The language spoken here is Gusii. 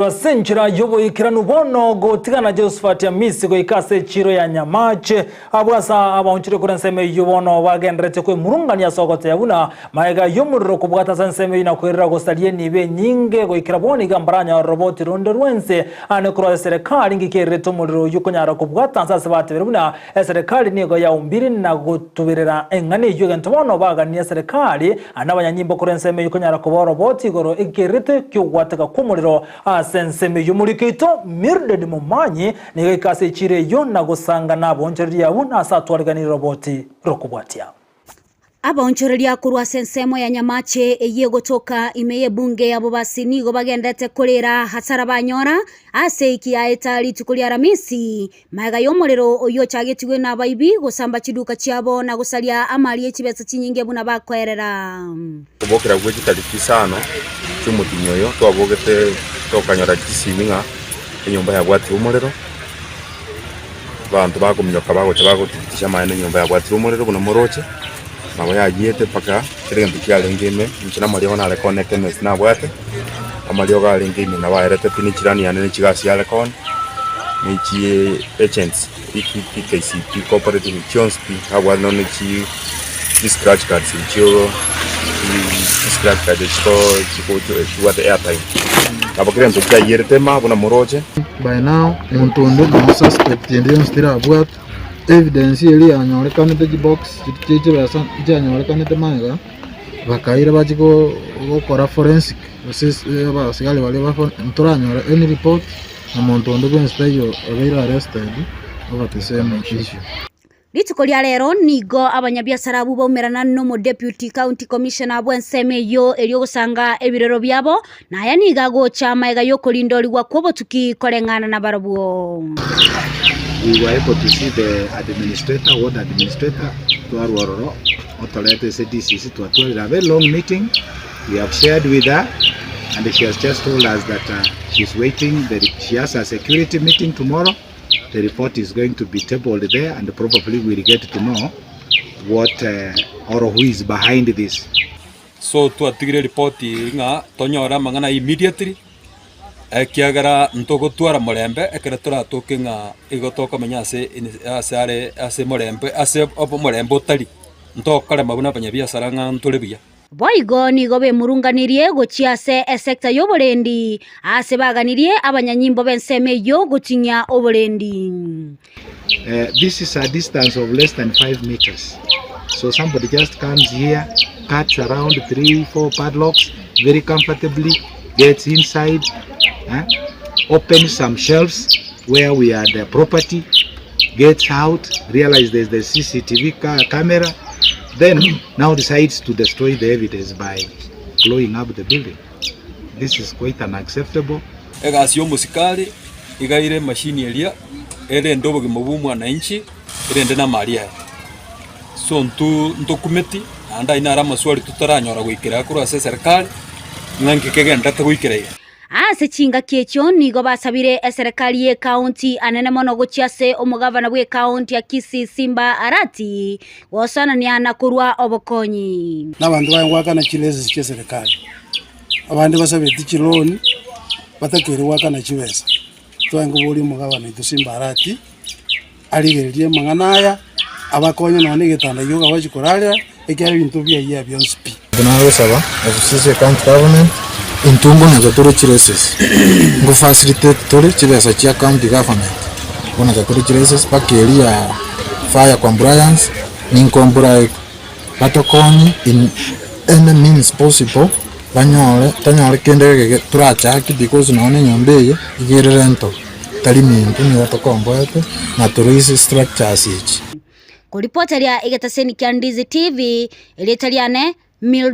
Ase enchera y'oboikeranu bono gotigana Jehosafati Amisi goika ase echiiro ya Nyamache. Abwo ase abaonchire korwa ensemo eyio bono bagendererete kwemurungania ase ogoteeba buna magega y'omorero kobwata ase ensemo eyio na koirera gosaria enibo enyinge goikera bono iga mbaranyore roboti ronde rwensi aane korwa ase eserekari ngiki ererete omorero oyio konyara kobwata nse ase batebire buna Eserekari nigo yaumbire na gotuberera eng'ana eyio egento bono baganie eserekari na abanyanyimbo korwa ensemo eyio konyara koba oroboti igoro ekerete ki'ogwateka kw'omorero ase ensemo eyio. Omoriki oito Mildred Momanyi nigo aika ase echiiro eyio na gosanga nabaonchoreria abwo na ase atwariganirie roboti rokobwatia. Abaonchoreria korwa ase ensemo ya Nyamache eyio egotoka ime y'ebunge ya Bobasi nigo bagendete korera hasara banyora ase eiki yaeta rituko ria Aramisi Magega y'omorero oyio ochagetigwe nabaibi gosamba chiduka chiabo na gosaria amari e chibesa chinyinge buna bakoerera. Kobokera gwe chitariki isano chi'omotienyi oyo twabogete tokanyora chisimi ng'a enyomba yabwatire omorero, abanto bakominyoka bagocha bagothibitisha amaene enyomba yabwatire omorero buna moroche, nabo yayiete mpaka kera egento kiarenge ime, inche namariogo nare kona ekemesi nabwate, amariogo arenge ime nabo aerete pi ne chirani yane ne chigasi yare kona, ne chi agents, Equity, KCB, Cooperative chionsi pi nabwate nonya ne chi scratch cards echio chi scratch card echio chibwate airtime. Nabo kera egento kiayierete ime buna moroche. By now monto onde noo suspect ende yonsi terabwatwa, evidence eria yanyorekanete chibox chiria chia chibesa nchianyorekanete magega, bakaira bachie gokora forensic gose abasigari baria ba ntoranyora any report na monto onde bwensi taiyo obeire arrested over the same issue. Rituko ria rero nigo abanyabiasara abwo baumerana n'omodeputy county commissioner bw'ensemo eyio erio gosanga ebirero biabo, na aya nigo agocha magega y'okorindorigwa kw'obotuki koreng'ana nabarabwo. We were able to see the administrator, ward administrator, twarwa ororo otorete ase DCC twatwarire a very long meeting, we have shared with her and she has just told us that she is waiting, the, she has a security meeting tomorrow. The report is going to be tabled there and probably we'll get to know what uh, or who is behind this. So twatigire report ng'a tonyore amang'ana immediately ekiagera ntogotwara morembe ekero toratoke ng'a igo tokomenya ase ase are ase morembe ase omorembe otari, ntokorema buna abanyabiasara ng'a ntore buya. Boigo nigo bemurunganirie gochia ase esecta y'oborendi, aase baganirie abanyanyimbo b'ensemo eyio gotinyia oborendi. This is a distance of less than 5 meters so somebody just comes here cuts around 3 4 padlocks very comfortably gets inside eh, opens some shelves where we had the property gets out realize there's the CCTV ca camera then now decides to destroy the evidence by blowing up the building. This is quite unacceptable. Egasi y'omosikari iga ere emashini eria erende obogima bwa omwananchi, erende na amari aye. So intwe ntokumeti naende ayio naro amaswali totaranyora goikera korwa ase eserikari, ng'a nki kegenderete goikera iga. Ase chingaki echio nigo basabire eserekari y'ekaunti anene mono gochia ase omogavana bw'ekaunti ya Kisii Simba Arati gosanania na korua obokonyi. Na abanto baye goakana chilesesi chi'eserekari, abande basabeti chiloni, batakeire goakana chibesa. Twaye nkoboria omogabana oito Simba Arati, arigererie amang'ana aya, abakonye nonya na egetanda gioka bachie korarera, ekiagera ebinto biaye bionsi pi. Nagosaba ofisi ase county government intwe ngonacha tore chiresesi ngo facilitate tore chibesa chia county government ngonacha tore chiresesi mpaka eria ya fire compliance ninkomply batokonye in any means possible banyore tonyore kende geke torachake because nonya na enyomba eye iga ere rental tari minto nigo tokomboete na toroise structures echi. Koripoteria egetaseni kia Ndizi TV, erieta riane Mildred.